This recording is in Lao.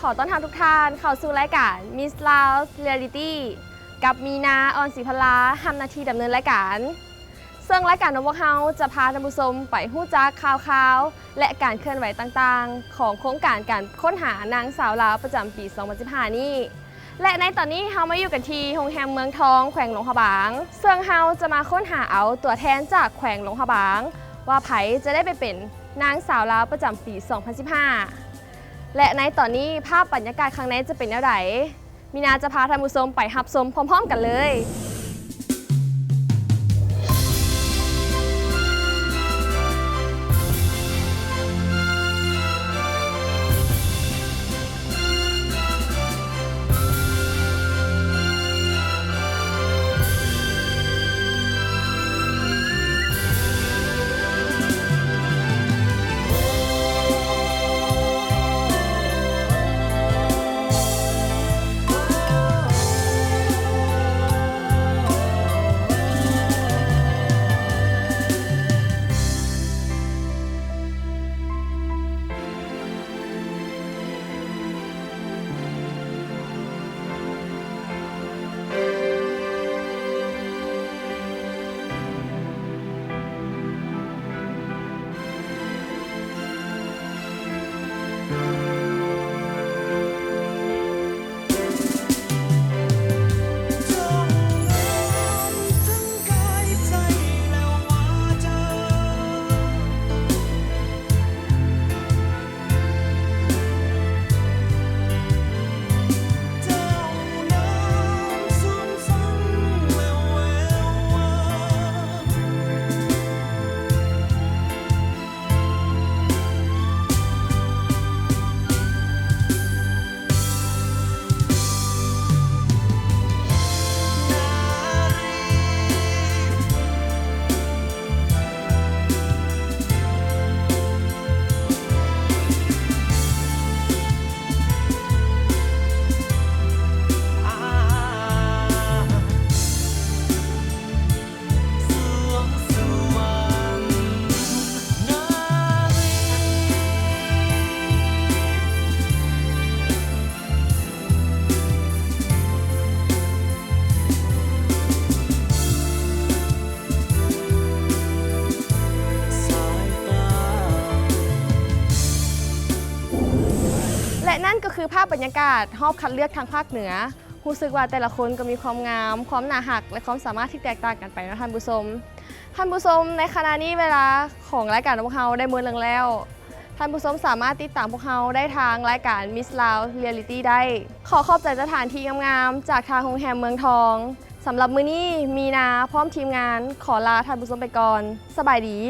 ຂໍຕ້ອນຮັບທຸກທ່ານເຂົ້າສູ່ລາຍການ Miss Lao Reality ກັບມີນາ ອອນສີພັນລາ ຮັບໜ້າທີ່ດຳເນີນລາຍການ. ເຊິ່ງລາຍການຂອງພວກເຮົາຈະພາທ່ານຜູ້ຊົມໄປຮູ້ຈັກຂ່າວຄາວ ແລະ ການເຄື່ອນໄຫວຕ່າງໆ ຂອງໂຄງການການຄົ້ນຫານາງສາວລາວປະຈຳປີສອງພັນສິບຫ້ານີ້. ແລະ ໃນຕອນນີ້ເຮົາມາຢູ່ກັນທີ່ໂຮງແຮມເມືອງທອງ ແຂວງຫຼວງພະບາງ, ເຊິ່ງເຮົາຈະມາຄົ້ນຫາເອົາຕົວແທນຈາກແຂວງຫຼວງພະບາງ ວ່າໃຜຈະໄດ້ໄປເປັນນາງສາວລາວປະຈຳປີສອງພັນສິບຫ້າ ແລະ ໃນຕອນນີ້ພາບບັນຍາກາດຂ້າງໃນຈະເປັນແນວໃດ? ມີນາຈະພາທ່ານຜູ້ຊົມໄປຮັບຊົມພ້ອມໆກັນເລີຍ. ແລະ ນັ້ນກໍຄືພາບບັນຍາກາດຮອບຄັດເລືອກທາງພາກເໜືອ. ຮູ້ສຶກວ່າແຕ່ລະຄົນກໍມີຄວາມງາມ, ຄວາມໜ້າຮັກ ແລະ ຄວາມສາມາດທີ່ແຕກຕ່າງກັນໄປເນາະທ່ານຜູ້ຊົມ. ທ່ານຜູ້ຊົມ, ໃນຂະນະນີ້ເວລາຂອງລາຍການຂອງພວກເຮົາໄດ້ໝົດລົງແລ້ວ. ທ່ານຜູ້ຊົມສາມາດຕິດຕາມພວກເຮົາໄດ້ທາງລາຍການ Miss Lao Reality ໄດ້. ຂໍຂອບໃຈສະຖານທີ່ງາມໆ ຈາກທາງໂຮງແຮມເມືອງທອງ. ສຳລັບມື້ນີ້ ມີນາພ້ອມທີມງານຂໍລາທ່ານຜູ້ຊົມໄປກ່ອນ. ສະບາຍດີ.